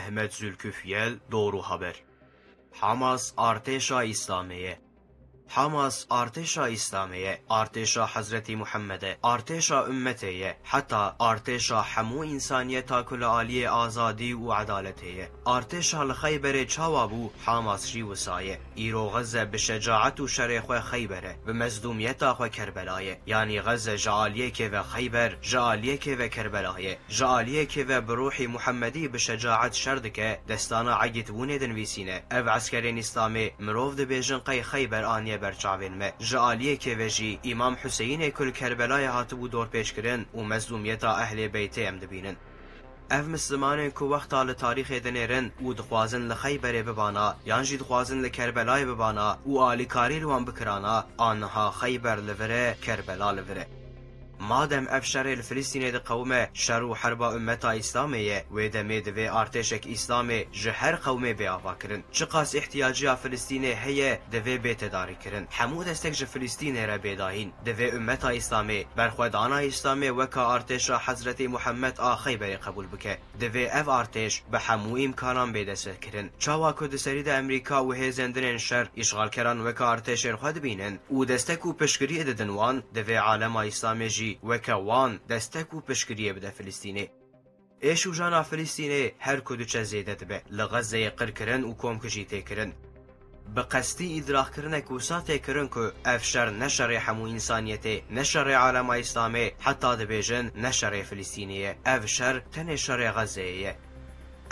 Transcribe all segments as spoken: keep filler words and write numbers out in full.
Mehmet Zülküfyel, Doğru Haber. Hamas artêşa Îslamê ye. Hamas artêşa Îslamê ye, artêşa Hezretî Muhammed e, artêşa ummetê ye, heta artêşa hemû însaniyeta ku li aliyê azadî û edaletê ye. Artêşa li Xeyberê çawa bû, Hamas jî wisa ye. Îro Xezze bi şecaet û şerê xwe Xeyber e, bi mezlûmiyeta xwe Kerbela ye. Yanî Xezze ji aliyekê ve Xeyber, ji aliyekê ve Kerbela ye. Ji aliyekê ve bi ruhî Muhemmedî bi şecaet şer dike, destana egîtbûnê dinivîsîne. Ev eskerên Îslamê mirov dibêjin qey Xeyber aniye ber çavên me. Ji aliyekê ve jî Îmam Huseyînê ku li Kerbelayê hatibû dorpêçkirin û mezlûmiyeta Ehlê Beytê em dibînin. Ev mislimanên ku wexta li tarîxê dinêrin û dixwazin li Xeyberê bibana, yan jî dixwazin li Kerbelayê bibana û alîkarî li wan bikirana, aniha Xeyber li vir e, Kerbela li vir e. Madem ev şerê li Filistînê diqewime, şer û herba ummeta Îslamê ye, wê demê divê artêşek Îslamê ji her qewmê bê avakirin. Çiqas îhtiyaciya Filistînê heye, divê bê tedarîkirin. Hemû destek ji Filistînê re bê dayîn. Divê ummeta Îslamê, berxwedana Îslamê weka artêşa Hezretî Muhammed a Xeyberê qebûl bike. Divê ev artêş bi hemû îmkanan bê destsekirin. Çawa ku di serî de Amerîka û hêzên din ên şer, îşxalkeran weke artêşên xwe dibînin û destek û piştgiriyê didin wan, divê alema Îslamê jî weke wan destek û piştgiriyê bide Filistînê. Êş û jana Filistînê her ku diçe zêde dibe. Li Xezzeyê qirkirin û komkujî tê kirin. Bi qestî îdiraxkirinek wisa tê kirin ku ev şer ne şerê hemû însaniyetê, ne şerê alema Îslamê, heta dibêjin ne şerê Filistînê ye. Ev şer tenê şerê Xezzeyê ye.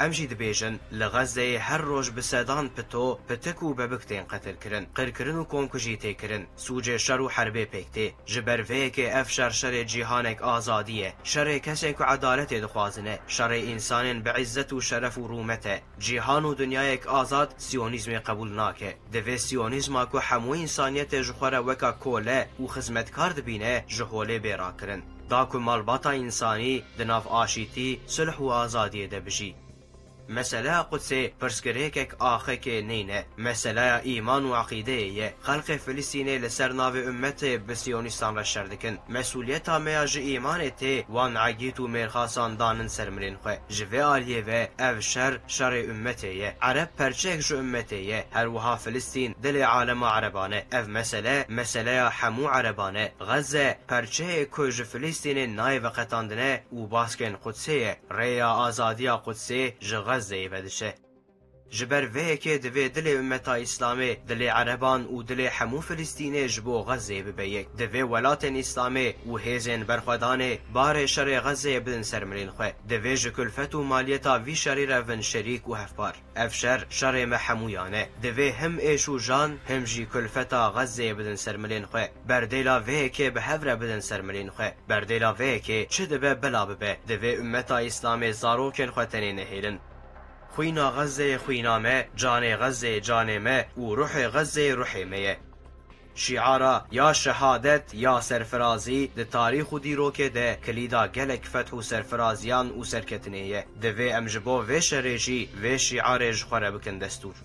Em jî dibêjin, li Xezzeyê her roj bi sedan pito, pitik û bebik tên qetilkirin. Qirkirin û komkujî tê kirin. Sûcê şer û herbê pêk tê. Ji ber vê yekê ev şer şerê cîhanek azadî ye. Şerê kesên ku edaletê dixwazin e. Şerê însanên bi îzzet û şeref û rûmet e. Cîhan û dinyayek azad siyonîzmê qebûl nake. Divê siyonîzma ku hemû însaniyetê ji xwe re weka kole û xizmetkar dibîne, ji holê bê rakirin. Da ku malbata însanî di nav aşîtî, sulh û azadiyê de bijî. Meseleya Qudsê pirsgirêkek axekê nîne. Meseleya îman û eqîdeyê ye. Xelkê Filistînê li ser navê ummetê bi siyonîstan re şer dikin. Mesûliyeta me ya ji îmanê tê wan egît û mêrxasan danin ser milên xwe. Ji vê aliyê ve ev şer, şerê ummetê ye. Ereb perçeyek ji ummetê ye. Her wiha Filistîn dilê alema ereban e. Ev mesele, meseleya hemû ereban e. Xezze, perçeyê ku ji Filistînê nayê veqetandine û baskên Qudsê ye. Rêya azadiya Qudsê ji Xezzeyê vediçe. Ji ber vê yekê divê dilê ummeta Îslamê, dilê ereban û dilê hemû Filistînê ji bo Xezzeyê bibe yek. Divê welatên Îslamê û hêzên berxwedanê barê şerê Xezzeyê bidin ser milên xwe. Divê ji kulfet û maliyeta vî şerî re bin şerîk û hevpar. Ev şer, şerê me hemûyan e. Divê him êş û jan, him jî kulfeta Xezzeyê bidin ser milên xwe. Berdêla vê yekê bi hev re bidin ser milên xwe. Berdêla vê yekê çi dibe bila bibe, divê ummeta Îslamê zarokên xwe tenê nehêlin. Xwîna Xezzeyê xwîna me, canê Xezzeyê canê me û ruhê Xezzeyê ruhê me ye. Şiara ya şehadet ya serfirazî di tarîx û dîrokê de kilîda gelek feth û serfiraziyan û serketinê ye. Divê em ji bo vê şerê jî vê şiarê ji xwe re bikin destûr.